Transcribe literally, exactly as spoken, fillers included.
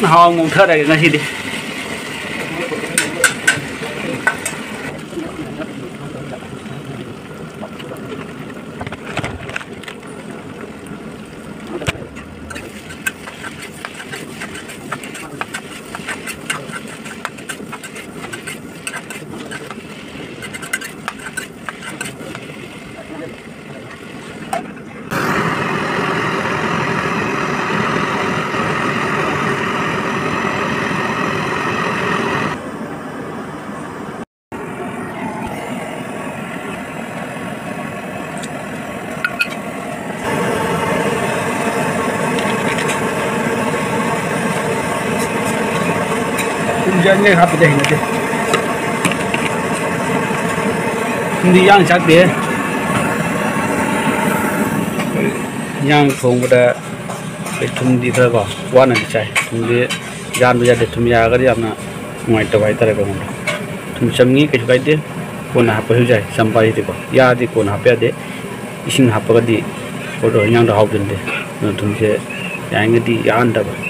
ꯊꯥꯎ ꯉꯧꯊꯔꯒꯦ ꯉꯁꯤꯗꯤ꯫ ꯊꯨꯝꯁꯦ ꯑꯅꯤꯔꯛ ꯍꯥꯞꯄꯗꯤ ꯍꯩꯅꯗꯦ꯫ ꯊꯨꯝꯗꯤ ꯌꯥꯡ ꯆꯥꯛꯇꯦ꯫ ꯏꯟꯖꯥꯡ ꯊꯣꯡꯕꯗ ꯑꯩꯈꯣꯏ ꯊꯨꯝꯗꯤ ꯈꯔ ꯀꯣ ꯋꯥꯅꯗꯤ ꯆꯥꯏ꯫ ꯊꯨꯝꯗꯤ ꯌꯥꯟꯕ ꯌꯥꯗꯦ꯫ ꯊꯨꯝ ꯌꯥꯔꯒꯗꯤ ꯌꯥꯝꯅ ꯅꯨꯡꯉꯥꯏꯇꯕ ꯍꯥꯏꯇꯥꯔꯦꯀꯣ꯫ ꯊꯨꯝ ꯆꯪꯉꯤ, ꯀꯩꯁꯨ ꯀꯥꯏꯗꯦ꯫ ꯀꯣꯟꯅ ꯍꯥꯞꯄꯁꯨ ꯌꯥꯏ꯫ ꯆꯝꯄ꯭ꯔꯥꯁꯤꯗꯤꯀꯣ ꯌꯥꯗꯤ ꯀꯣꯟꯅ ꯍꯥꯞꯄ ꯌꯥꯗꯦ꯫ ꯏꯁꯤꯡ ꯍꯥꯞꯄꯒꯗꯤ ꯄꯣꯠꯇꯣ ꯏꯟꯖꯥꯡꯗꯣ ꯍꯥꯎꯖꯗꯦ꯫ ꯑꯗꯨꯅ ꯊꯨꯝꯁꯦ ꯌꯥꯔꯤꯉꯩꯗꯤ ꯌꯥꯛꯍꯟꯗꯕ꯫